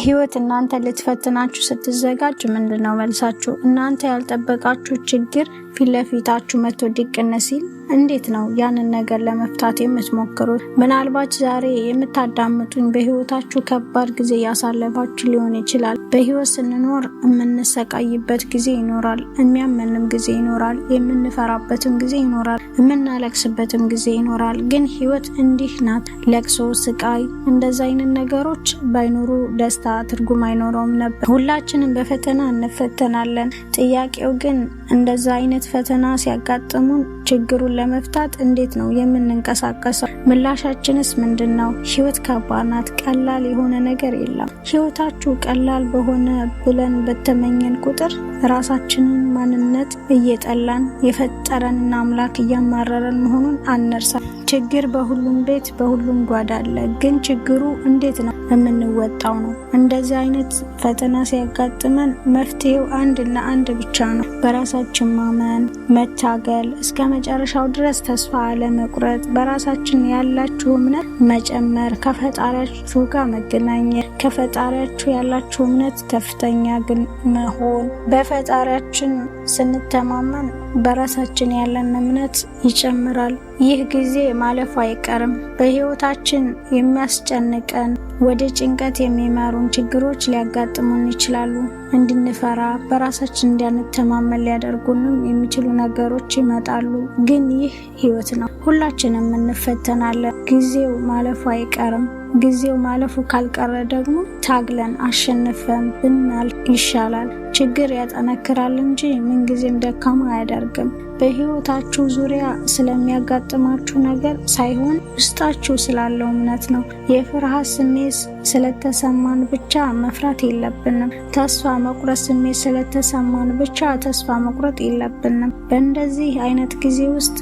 ህይወት እናንተ ልትፈትናችሁ ስትዘጋጅ ምንድነው መልሳችሁ? እናንተ ያልጠበቃችሁ ችግር ፊት ለፊታችሁ መጥቶ ድቅን ሲል እንዴት ነው ያንን ነገር ለመፍታት የምትሞክሩት? ምናልባት ዛሬ የምታዳምጡኝ በህይወታችሁ ከባድ ጊዜ ያሳለፋችሁ ሊሆን ይችላል። በህይወት ስንኖር የምንሰቃይበት ጊዜ ይኖራል፣ የሚያመንም ጊዜ ይኖራል፣ የምንፈራበትም ጊዜ ይኖራል፣ የምናለቅስበትም ጊዜ ይኖራል። ግን ህይወት እንዲህ ናት። ለቅሶ፣ ስቃይ፣ እንደዛ አይነት ነገሮች ባይኖሩ ደስታ ትርጉም አይኖረውም ነበር። ሁላችንም በፈተና እንፈተናለን። ጥያቄው ግን እንደዛ አይነት ፈተና ሲያጋጥሙን ችግሩን ለመፍታት እንዴት ነው የምንንቀሳቀሰው? ምላሻችንስ ምንድን ነው? ህይወት ከባድ ናት። ቀላል የሆነ ነገር የለም። ህይወታችሁ ቀላል በሆነ ብለን በተመኘን ቁጥር ራሳችንን ማንነት እየጠላን የፈጠረንን አምላክ እያማረረን መሆኑን አንርሳ። ችግር በሁሉም ቤት በሁሉም ጓዳ አለ። ግን ችግሩ እንዴት ነው የምንወጣው ነው። እንደዚህ አይነት ፈተና ሲያጋጥመን መፍትሄው አንድና አንድ ብቻ ነው። በራሳችን ማመን፣ መታገል፣ እስከ መጨረሻው ድረስ ተስፋ አለመቁረጥ፣ በራሳችን ያላችሁ እምነት መጨመር፣ ከፈጣሪያችሁ ጋር መገናኘት፣ ከፈጣሪያችሁ ያላችሁ እምነት ከፍተኛ ግን መሆን። በፈጣሪያችን ስንተማመን በራሳችን ያለን እምነት ይጨምራል። ይህ ጊዜ ማለፉ አይቀርም። በህይወታችን የሚያስጨንቀን ወደ ጭንቀት የሚመሩን ችግሮች ሊያጋጥሙን ይችላሉ። እንድንፈራ፣ በራሳችን እንዳንተማመን ሊያደርጉንም የሚችሉ ነገሮች ይመጣሉ። ግን ይህ ህይወት ነው። ሁላችንም እንፈተናለን። ጊዜው ማለፉ አይቀርም። ጊዜው ማለፉ ካልቀረ ደግሞ ታግለን አሸንፈን ብናልፍ ይሻላል። ችግር ያጠነክራል እንጂ ምንጊዜም ደካማ አያደርግም። በህይወታችሁ ዙሪያ ስለሚያጋጥማችሁ ነገር ሳይሆን ውስጣችሁ ስላለው እምነት ነው። የፍርሃት ስሜት ስለተሰማን ብቻ መፍራት የለብንም። ተስፋ መቁረጥ ስሜት ስለተሰማን ብቻ ተስፋ መቁረጥ የለብንም። በእንደዚህ አይነት ጊዜ ውስጥ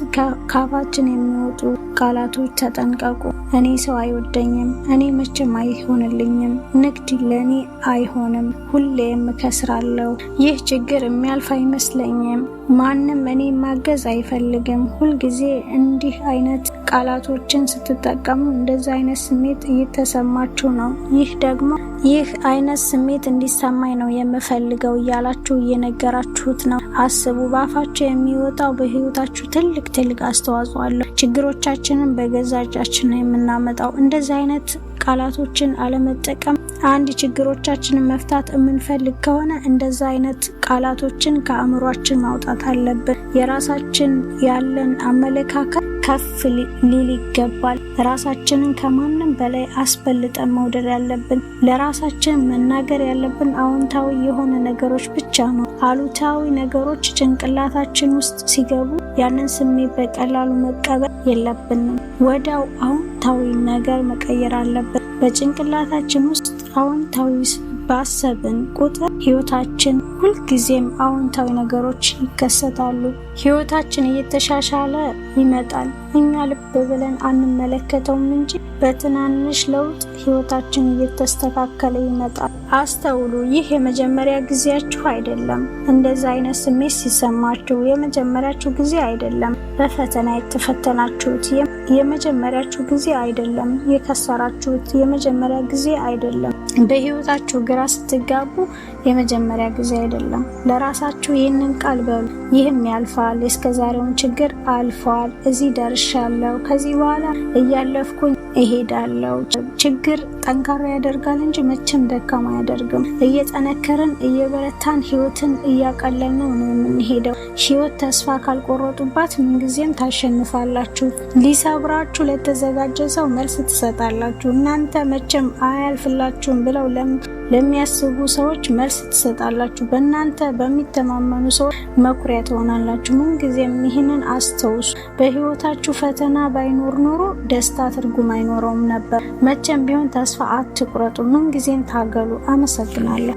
ካፋችን የሚወጡ ቃላቶች ተጠንቀቁ። እኔ ሰው አይወደኝም፣ እኔ መቼም አይሆንልኝም፣ ንግድ ለእኔ አይሆንም፣ ሁሌም እከስራለሁ፣ ይህ ችግር የሚያልፍ አይመስለኝም፣ ማንም እኔ ማገዝ አይፈልግም። ሁልጊዜ እንዲህ አይነት ቃላቶችን ስትጠቀሙ እንደዚህ አይነት ስሜት እየተሰማችሁ ነው። ይህ ደግሞ ይህ አይነት ስሜት እንዲሰማኝ ነው የምፈልገው እያላችሁ እየነገራችሁት ነው። አስቡ፣ በአፋችሁ የሚወጣው በህይወታችሁ ትልቅ ትልቅ አስተዋጽኦ አለው። ችግሮቻችንን በገዛ እጃችን ነው የምናመጣው። እንደዚህ አይነት ቃላቶችን አለመጠቀም፣ አንድ ችግሮቻችንን መፍታት የምንፈልግ ከሆነ እንደዛ አይነት ቃላቶችን ከአእምሯችን ማውጣት አለብን። የራሳችን ያለን አመለካከት ከፍ ሊል ይገባል። ራሳችንን ከማንም በላይ አስበልጠን መውደድ ያለብን፣ ለራሳችን መናገር ያለብን አዎንታዊ የሆነ ነገሮች ብቻ ነው። አሉታዊ ነገሮች ጭንቅላታችን ውስጥ ሲገቡ ያንን ስሜት በቀላሉ መቀበል የለብንም። ወዲያው አዎንታዊ ነገር መቀየር አለብን። በጭንቅላታችን ውስጥ አዎንታዊ ባሰብን ቁጥር ህይወታችን ሁልጊዜም አዎንታዊ ነገሮች ይከሰታሉ። ህይወታችን እየተሻሻለ ይመጣል። እኛ ልብ ብለን አንመለከተውም እንጂ በትናንሽ ለውጥ ህይወታችን እየተስተካከለ ይመጣል። አስተውሉ፣ ይህ የመጀመሪያ ጊዜያችሁ አይደለም። እንደዛ አይነት ስሜት ሲሰማችሁ የመጀመሪያችሁ ጊዜ አይደለም። በፈተና የተፈተናችሁት የመጀመሪያችሁ ጊዜ አይደለም። የከሰራችሁት የመጀመሪያ ጊዜ አይደለም። በህይወታችሁ ግራ ስትጋቡ የመጀመሪያ ጊዜ አይደለም። ለራሳችሁ ይህንን ቃል በሉ፣ ይህም ያልፋል፣ የእስከዛሬውን ችግር አልፏል፣ እዚህ ደርሻለሁ፣ ከዚህ በኋላ እያለፍኩኝ እሄዳለሁ። ችግር ጠንካራ ያደርጋል እንጂ መቼም ደካማ አያደርግም። እየጠነከርን እየበረታን ህይወትን እያቀለልነው ነው የምንሄደው። ህይወት ተስፋ ካልቆረጡባት ምንጊዜም ታሸንፋላችሁ። ሊሰብራችሁ ለተዘጋጀ ሰው መልስ ትሰጣላችሁ። እናንተ መቼም አያልፍላችሁም ብለው ለሚያስቡ ሰዎች መልስ ትሰጣላችሁ። በእናንተ በሚተማመኑ ሰዎች መኩሪያ ትሆናላችሁ። ምንጊዜም ይህንን አስተውሱ። በህይወታችሁ ፈተና ባይኖር ኖሮ ደስታ ትርጉም አይኖረውም ነበር። መቼም ቢሆን ተስፋ አትቁረጡ። ምንጊዜም ታገሉ። አመሰግናለሁ።